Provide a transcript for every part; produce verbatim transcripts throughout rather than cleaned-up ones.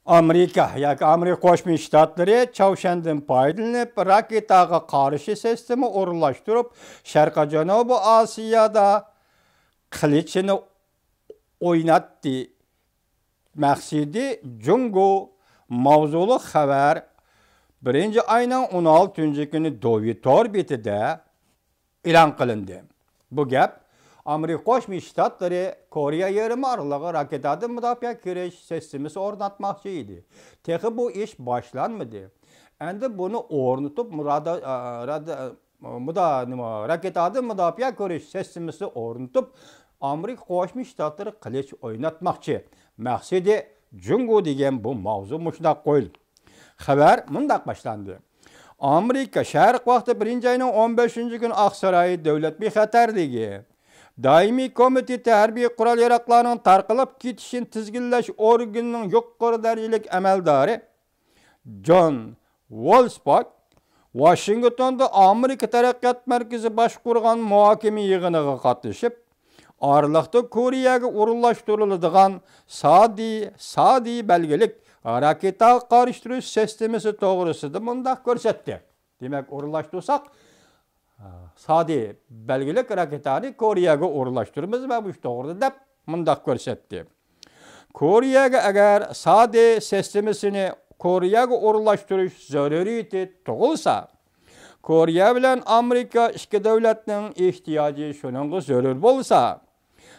ئامېرىكا ياكى ئامېرىكا قوشما شتاتلىرى چاۋشيەندىن پايدىلىنىپ، راكېتاغا قارشى سىستېما ئورۇنلاشتۇرۇپ، شەرقىي جەنۇبىي ئاسىيادا قىلىچىنى ئويناتتى. مەقسىتى جۇڭگو ماۋزۇلۇق خەۋەر بىرىنچى ئاينىڭ ئون ئالتىنچى كۈنى دوۋى تور بېتىدە ئېلان قىلىندى. بۇ گەپ ئامېرىكا قوشما شتاتلىرى كورېيە يېرىم ئارىلىغا راكېتادىن مۇداپىئە كۆرۈش سىستېمىسى ئورناتماقچى ئىدى. تېخى بۇ ئىش باشلانمىدى. ئەمدى بۇنى ئورنىتىپ، مۇرادا-، ئا، رادا-، مۇدا-، نېمە، راكېتادىن مۇداپىئە كۆرۈش سىستېمىسى ئورنىتىپ، ئامېرىكا قوشما شتاتلىرى قىلىچ ئويناتماقچى. مەقسىتى جۇڭگو دېگەن بۇ ماۋزۇ مۇشۇنداق قويۇلدى. خەۋەر مۇنداق باشلاندى. ئامېرىكا شەرق ۋاقتى بىرىنچى ئاينىڭ ئون بەشىنچى كۈنى ئاقساراي دۆلەت بىخەتەرلىكى دائىمىي كومىتېتى ھەربىي قورال ياراغلارنىڭ تارقىلىپ كېتىشىنى تىزگىنلەش ئورگىنىنىڭ يۇقىرى دەرىجىلىك ئەمەلدارى جون ۋولسباك ۋاشىنگتوندا ئامېرىكا تەرەققىيات مەركىزى باشقۇرغان مۇھاكىمە يىغىنىغا قاتنىشىپ، ئارىلىقتا كورېيەگە ئورۇنلاشتۇرۇلىدىغان سادى، سادى بەلگىلىك راكېتاغا قارشى تۇرۇش سىستېمىسى توغرىسىدا مۇنداق كۆرسەتتى. دېمەك، ئورۇنلاشتۇرساق، سادى بەلگىلىك راكېتانى كورېيەگە ئورۇنلاشتۇرىمىز ۋە بۇ ئىش توغرىدا دەپ مۇنداق كۆرسەتتى. كورېيەگە ئەگەر سادى سىستېمىسىنى كورېيەگە ئورۇنلاشتۇرۇش زۆرۈرىيىتى تۇغۇلسا، كورېيە بىلەن ئامېرىكا ئىككى دۆلەتنىڭ ئېھتىياجى شۇنىڭغا زۆرۈر بولسا،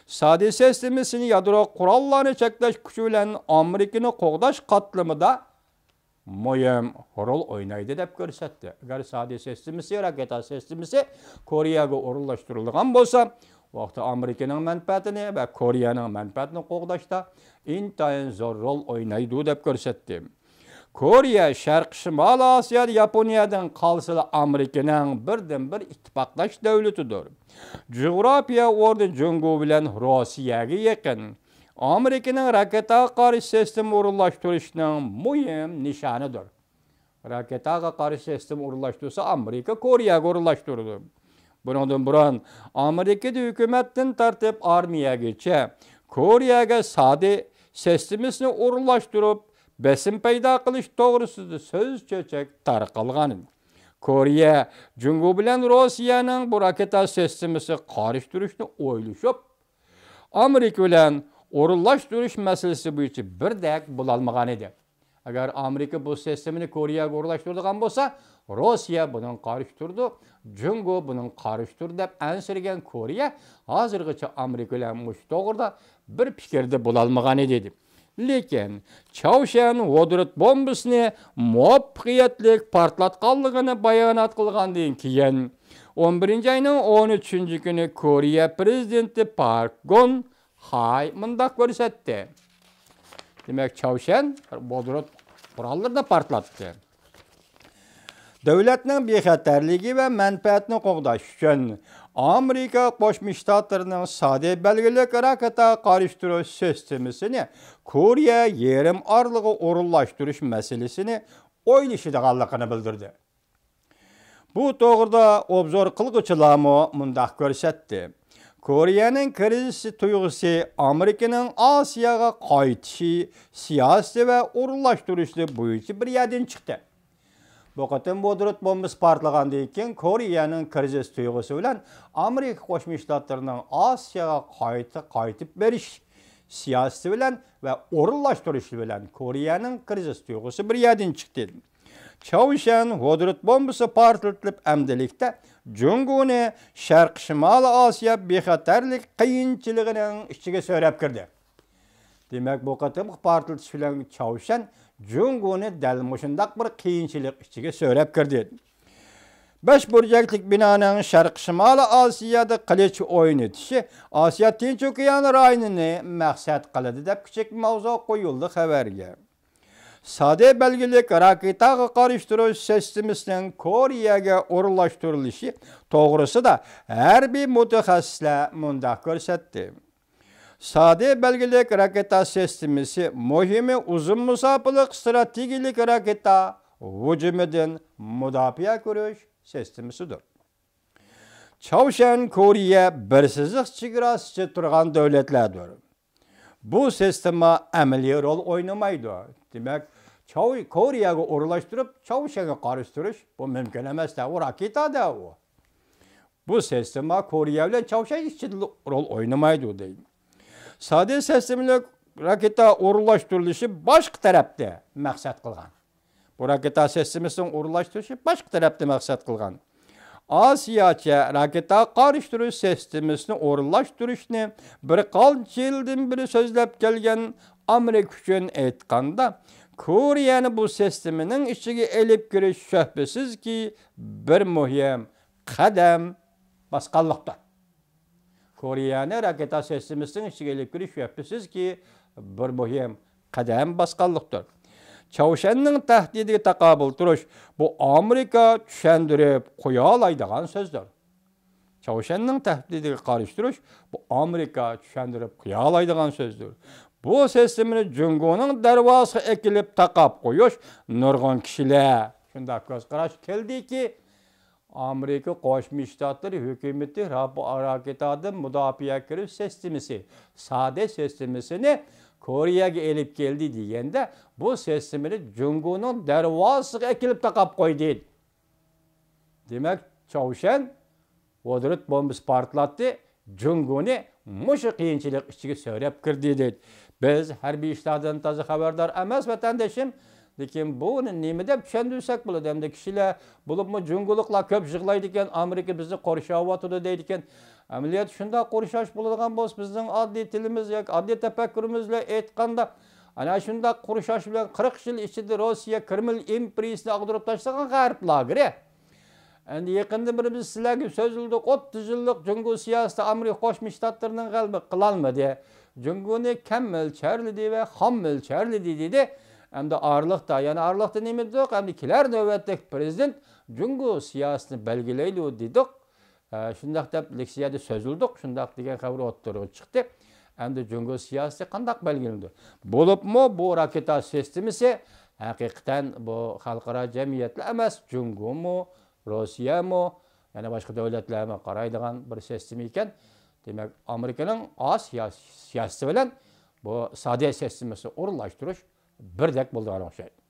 سادى سىستېمىسىنى يادرو قوراللارنى چەكلەش كۈچى بىلەن ئامېرىكىنى قوغداش قاتلىمىدا مۇھىم رول ئوينايدۇ دەپ كۆرسەتتى. ئەگەر سادى سىستېمىسى، راكېتا سىستېمىسى كورېيەگە ئورۇنلاشتۇرۇلغان بولسا، ۋاقتى ئامېرىكىنىڭ مەنپەئەتىنى ۋە كورېيەنىڭ مەنپەئەتىنى قوغداشتا ئىنتايىن زور رول ئوينايدۇ دەپ كۆرسەتتى. كورېيە شەرقىي شىمالىي ئاسىيادا ياپونىيەدىن قالسىلا ئامېرىكىنىڭ بىردىنبىر ئىتتىپاقداش دۆلىتىدۇر. جۇغراپىيە ئورنى جۇڭگو بىلەن روسىيەگە يېقىن. ئامېرىكىنىڭ راكېتاغا قارشى سىستېما ئورۇنلاشتۇرۇشىنىڭ مۇھىم نىشانىدۇر. راكېتاغا قارشى سىستېما ئورۇنلاشتۇرسا، ئامېرىكا كورېيەگە ئورۇنلاشتۇرىدۇ. بۇنىڭدىن بۇرۇن ئامېرىكىدا ھۆكۈمەتتىن تارتىپ ئارمىيەگىچە كورېيەگە سادى سىستېمىسىنى ئورۇنلاشتۇرۇپ، بېسىم پەيدا قىلىش توغرىسىدا سۆز چۆچەك تارقالغان. كورېيە جۇڭگو بىلەن روسىيەنىڭ بۇ راكېتا سىستېمىسىغا قارشى تۇرۇشنى ئويلىشىپ، ئامېرىكا بىلەن ئورۇنلاشتۇرۇش مەسىلىسى بويىچە بىردەك بولالمىغان ئىدى. ئەگەر ئامېرىكا بۇ سىستېمىنى كورېيەگە ئورۇنلاشتۇرىدىغان بولسا، روسىيە بۇنىڭغا قارشى تۇرىدۇ، جۇڭگو بۇنىڭغا قارشى تۇرىدۇ دەپ ئەنسىرىگەن كورېيە ھازىرغىچە ئامېرىكا بىلەن مۇشۇ توغرىدا بىر پىكىردە بولالمىغان ئىدى. لېكىن چاۋشيەن ۋودورود بومبىسىنى مۇۋەپپەقىيەتلىك پارتلاتقانلىقىنى بايانات قىلغاندىن كېيىن، ئون بىرىنچى ئاينىڭ ئون ئۈچىنچى كۈنى كورېيە پىرېزىدېنتى پارك گون خاي مۇنداق كۆرسەتتى. دېمەك، چاۋشيەن ۋودورود قوراللىرىنى پارتلاتتى. دۆلەتنىڭ بىخەتەرلىكى ۋە مەنپەئەتىنى قوغداش ئۈچۈن، ئامېرىكا قوشما شتاتلىرىنىڭ سادى بەلگىلىك راكېتا قارشى تۇرۇش سىستېمىسىنى كورېيە يېرىم ئارىلىغا ئورۇنلاشتۇرۇش مەسىلىسىنى ئويلىشىدىغانلىقىنى بىلدۈردى. بۇ توغرىدا ئوبزور قىلغۇچىلارمۇ مۇنداق كۆرسەتتى. كورېيەنىڭ كىرىزىس تۇيغۇسى ئامېرىكىنىڭ ئاسىياغا قايتىشى سىياسىتى ۋە ئورۇنلاشتۇرۇشى بويىچە بىر يەردىن چىقتى. بۇ قېتىم ۋودورود بومبىسى پارتلىغاندىن كېيىن، كورېيەنىڭ كىرىزىس تۇيغۇسى بىلەن ئامېرىكا قوشما شتاتلىرىنىڭ ئاسىياغا قايتا قايتىپ بېرىش سىياسىتى بىلەن ۋە ئورۇنلاشتۇرۇشى بىلەن كورېيەنىڭ كىرىزىس تۇيغۇسى بىر يەردىن چىقتى. چاۋشيەن ۋودورود بومبىسى پارتلىتىلىپ، ئەمدىلىكتە جۇڭگونى شەرقىي شىمالىي ئاسىيا بىخەتەرلىك قىيىنچىلىقىنىڭ ئىچىگە سۆرەپ كىردى. دېمەك، بۇ قېتىمقى پارتلىتىش بىلەن چاۋشيەن جۇڭگونى دەل مۇشۇنداق بىر قىيىنچىلىق ئىچىگە سۆرەپ كىردى. بەش بۇرجەكلىك بىنانىڭ شەرقىي شىمالىي ئاسىيادا قىلىچ ئوينىتىشى ئاسىيا تىنچ ئوكيان رايونىنى مەقسەت قىلىدۇ، دەپ كىچىك ماۋزۇ قويۇلدى خەۋەرگە. سادە بەلگىلىك راكېتاغا قارشى تۇرۇش سىستېمىسىنىڭ كورېيەگە ئورۇنلاشتۇرۇلۇشى توغرىسىدا ھەربىي مۇتەخەسسىسلەر مۇنداق كۆرسەتتى. سادە بەلگىلىك راكېتا سىستېمىسى مۇھىمى ئۇزۇن مۇساپىلىق ئىستراتېگىيىلىك راكېتا ھۇجۇمىدىن مۇداپىئە كۆرۈش سىستېمىسىدۇر. چاۋشيەن، كورېيە بىر سىزىق چېگراسىچە تۇرغان دۆلەتلەردۇر. بۇ سىستېما ئەمەلىي رول ئوينىمايدۇ. دېمەك، چاۋ-، كورېيەگە ئورۇنلاشتۇرۇپ، چاۋشيەنگە قارشى تۇرۇش، بۇ مۇمكىن ئەمەس-دە، ئۇ راكېتا-دە ئۇ. بۇ سىستېما كورېيە بىلەن چاۋشيەن ئىچىدىلا رول ئوينىمايدۇ، دەيدۇ. سادە سىستېمىلىك راكېتا ئورۇنلاشتۇرۇلۇشى باشقا تەرەپتە مەقسەت قىلغان. بۇ راكېتا سىستېمىسىنىڭ ئورۇنلاشتۇرۇشى باشقا تەرەپتە مەقسەت قىلغان. ئاسىياچە راكېتا قارشى تۇرۇش سىستېمىسىنى ئورۇنلاشتۇرۇشنى بىر قانچە يىلدىن بېرى سۆزلەپ كەلگەن ئامېرىكا ئۈچۈن ئېيتقاندا، كورېيەنى بۇ سىستېمىنىڭ ئىچىگە ئېلىپ كىرىش شۈبھىسىزكى بىر مۇھىم قەدەم باسقانلىقتۇر. كورېيەنى راكېتا سىستېمىسىنىڭ ئىچىگە ئېلىپ كىرىش شۈبھىسىزكى بىر مۇھىم قەدەم باسقانلىقتۇر. چاۋشيەننىڭ تەھدىتىگە تاقابىل تۇرۇش، بۇ ئامېرىكا چۈشەندۈرۈپ قويالايدىغان سۆزدۇر. چاۋشيەننىڭ تەھدىتىگە قارشى تۇرۇش، بۇ ئامېرىكا چۈشەندۈرۈپ قويالايدىغان سۆزدۇر. بۇ سىستېمىنى جۇڭگونىڭ دەرۋازىسىغا ئەكېلىپ تاقاپ قويۇش نۇرغۇن كىشىلەر شۇنداق كۆز قاراش كەلدىكى، ئامېرىكا قوشما شتاتلىرى ھۆكۈمىتى راپ-، راكېتادىن مۇداپىئە كىرىش سىستېمىسى، سادە سىستېمىسىنى كورېيەگە ئېلىپ كەلدى دېگەندە، بۇ سىستېمىنى جۇڭگونىڭ دەرۋازىسىغا ئەكېلىپ تاقاپ قويدى. دېمەك، چاۋشيەن ۋودورود بومبىسى پارتلاتتى، جۇڭگونى مۇشۇ قىيىنچىلىق ئىچىگە سۆرەپ كىردى، دەيدۇ. بىز ھەربىي ئىشلاردىن تازا خەۋەردار ئەمەس، ۋەتەندىشىم. لېكىن بۇنى نېمە دەپ چۈشەندۈرسەك بولىدۇ ئەمدى كىشىلەر؟ بولۇپمۇ جۇڭگولۇقلار كۆپ يىغلايدىكەن، ئامېرىكا بىزنى قورشاۋاتىدۇ دەيدىكەن. ئەمەلىيەتتە شۇنداق قورشاش بولىدىغان بولسا، بىزنىڭ ئاددىي تىلىمىز ياكى ئاددىي تەپەككۇرىمىز بىلەن ئېيتقاندا، ئەنە شۇنداق قورشاش بىلەن قىرىق يىل ئىچىدە روسىيە، كرېمل ئىمپېرىيىسىنى ئاغدۇرۇپ تاشلىغان غەرب لاگېرى. ئەمدى يېقىندىن بېرى بىز سىلەرگە سۆزلىدۇق، ئوتتۇز يىللىق جۇڭگو سىياسىتى ئامېرىكا قوشما شتاتلىرىنىڭ غەلىبە قىلالمىدى. جۇڭگونى كەم مۆلچەرلىدى ۋە خام مۆلچەرلىدى دېدى. ئەمدى ئارىلىقتا، يەنە ئارىلىقتا نېمە دېدۇق؟ ئەمدى كېلەر نۆۋەتلىك پىرېزىدېنت جۇڭگو سىياسىتىنى بەلگىلەيدۇ دېدۇق. ئە، شۇنداق دەپ لېكسىيەدە سۆزلىدۇق، شۇنداق دېگەن خەۋەر ئوتتۇرىغا چىقتى. ئەمدى جۇڭگو سىياسىتى قانداق بەلگىلىنىدۇ؟ بولۇپمۇ بۇ راكېتا سىستېمىسى ھەقىقەتەن بۇ خەلقئارا جەمئىيەتلا ئەمەس، جۇڭگومۇ، روسىيەمۇ، يەنە باشقا دۆلەتلەرمۇ قارايدىغان بىر سىستېما ئىكەن. دېمەك، ئامېرىكىنىڭ ئا سىياس-، سىياسىتى بىلەن بۇ سادە سىستېمىسىنى ئورۇنلاشتۇرۇش بىردەك بولىدىغان ئوخشايدۇ.